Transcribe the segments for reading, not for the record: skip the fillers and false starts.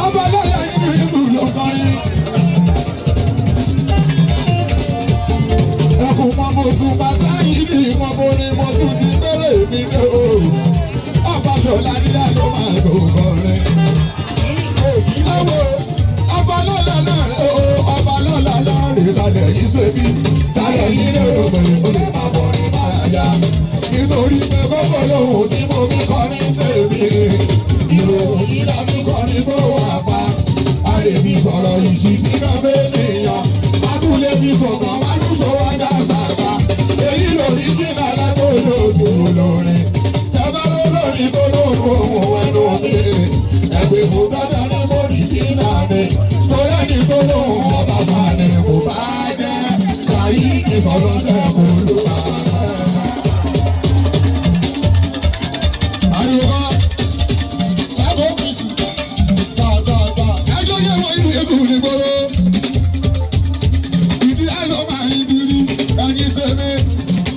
Ọba lọ́la inú ìlú ló kọrin. Ẹkùn mọ́ mo tún bá sáyìn ní ìmọ̀ mo ní mo tún ti bẹ̀rẹ̀ mi ní o. Ọba lọ́la nílá ló máa tó kọrin. Ẹ̀wọ̀ ọba lọ́la náà o, ọba lọ́la náà rè kalẹ̀ yìí ṣe bí. Kalẹ̀ yìí lè rò pé o lè máa bọ̀ ní bàyà. Nítorí pé kókó lòun tí mo fi kọrin tèmi. Ìròyìn yìí la fi kọrin tó wà pa. A lè fi sọ̀rọ̀ ìṣìtì náà fẹ́ nìyàn. Abúlé fi sọ̀kan wá lóṣọ wá dá sábà. Èyí lòdì sí nàlá tó lòdù lórin. Tẹ́bá lólórí tó lóko òun ẹnu mi. Ẹ̀pẹ̀ kò tọ́jà ní bòdì sí nàní. Torí ẹni tó lóhùn ọba sàní kò bá jẹ́. Sàyí ìfọ̀lọ́sẹ̀ kò lù wá. Ariwo sábò kìsì gbàgbàgbà. Ẹjọ́ yẹ wọ́n ìlú Èkó ní gbòòrò. Ìdí àlọ́ máa ń dirí ẹyin tèmi.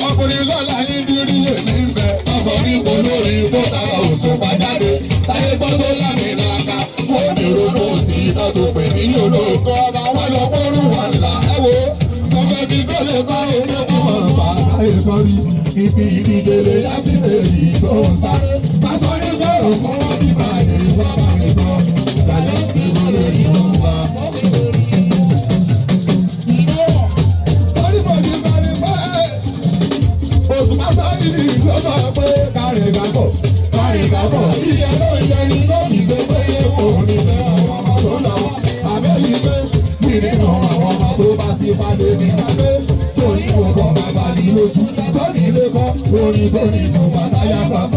Ọkùnrin lọ́la ń dirí èmi ń bẹ̀. Ọ̀sán ní kò lórí bó tara òṣùpá jáde. Táyé gbọ́dọ̀ lámì làkà. Kó ní ronú sí iná tó pè mí ní olóòkọ́. Wọ́n lọ kóró wọn là ẹ wo. Ọbẹ̀ mi tó lè sá eré fún wọn bá táyé sọ́rí. Ibi ìdílé lásìkò èyí tó ń sá. Pásọ ní sọ̀rọ̀ fún wọn bí bàdé wọ́n bá mi sọ. Jàlẹ́ ìwọ lórí wọn wá. Torí mo ti sáré pẹ́. Òṣùpá sáré ní ìlú ọ̀sọ̀ pé kárì kápọ̀ kárì kápọ̀. Ìyẹn ló ń jẹ ní lónìí ṣe pé kò ní fẹ́ àwọn ọmọ tó lọ. Àbẹ́yìí pé mi nínú àwọn ọmọ tó bá sí padé ní kápẹ́. Torí mo kọ́ bàbá ní lójú. Sọ́ni ilé kọ́ orin tó ní ìtumọ̀ táyà kan.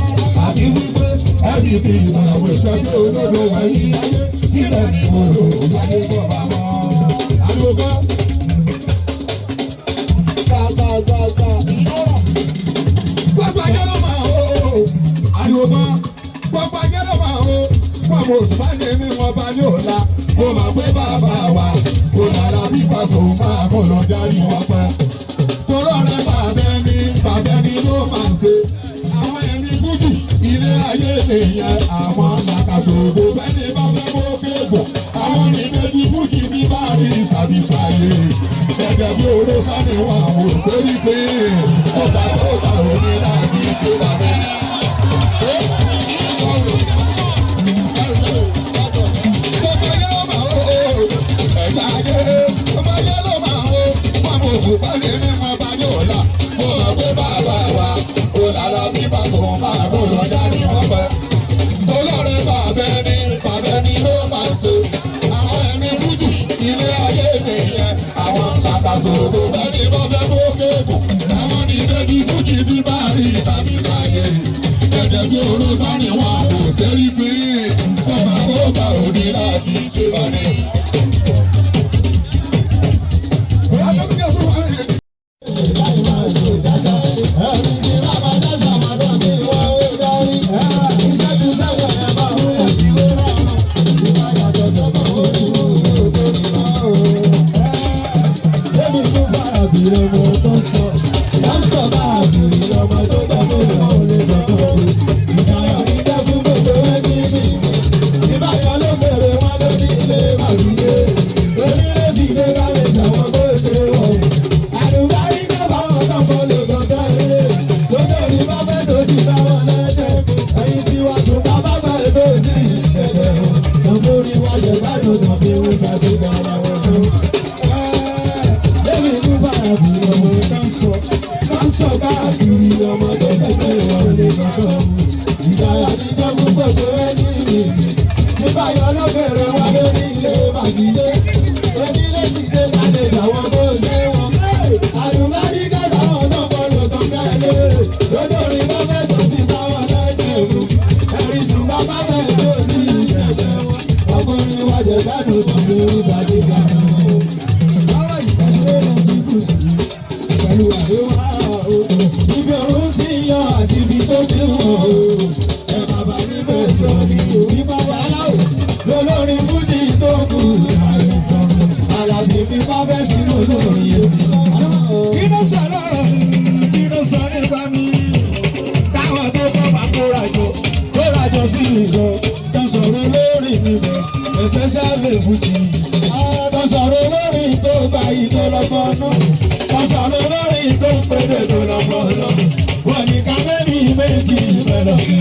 Àti wípé ẹbí fi ìtàwé ìṣẹ́jú olódò wẹ̀yí ayé. Kílẹ̀ ni mo lò láyé bọ̀ bàbá. Ariwo kọ́. Gbogbo ayé ló máa o. Ariwo kan. Gbogbo ayé ló máa o. Fọ́ọ̀mù òṣùpá ní mi wọn bá ní òla. Mo máa pé bàbá wa. Kò lára bí pàṣẹ máa kó lọ jáde wọn pẹ́. Torọ́ rẹ bàbá ẹni ló máa ń ṣe. Àwọn ẹni fújì ilé ayé nìyẹn. Àwọn làkàṣòwò fẹ́ni bá fẹ́ mú kéèkó. Àwọn ní méjì fújì bí bá rí ìsàbísàyè. Gẹ́gẹ́ bí oró sani wọn àwọn òṣèré pé ọba tó bá òní láti ṣe bàbá. Gbogbo ayé ló máa ń o, ẹ̀ka ayé, gbogbo ayé ló máa ń o. Wọ́n mú òṣùpá ní mímọ́ bá ní ọ̀la. Mo mọ̀ pé bàbá wa, kò lára bí bàtò máa kó lọ jáde wọ́n pẹ́. Olórin bàbá ẹni ló máa ń ṣe. Àwọn ẹni fújì ilé ayé nìyẹn. Àwọn làkàṣòro bẹ́ẹ̀ni bọ́ fẹ́ kó kéèkù. Àwọn ní bẹ́ẹ̀ni fújì ti bá rí tàbí sáyé. Gẹ́gẹ́ bí oró sáré wọn kò sẹ́rí fín. Bọ́mà kó bá òní láti ṣe bá ní. Kí ló sọ lọ́rọ̀? Kí ló sọ nípa mi? Táwọn tó kọ́ bá kóra jọ, kóra jọ sí ìlọ tó sọ̀rọ̀ lórí níbẹ̀, especially Fuji. Tó sọ̀rọ̀ lórí tó gba ìtò lọ́gbọ́n náà. Tó sọ̀rọ̀ lórí tó ń pèdè tó lọ́gbọ́n náà. Wọ́n ní ká mẹ́rin méjì mẹ́lọ sí.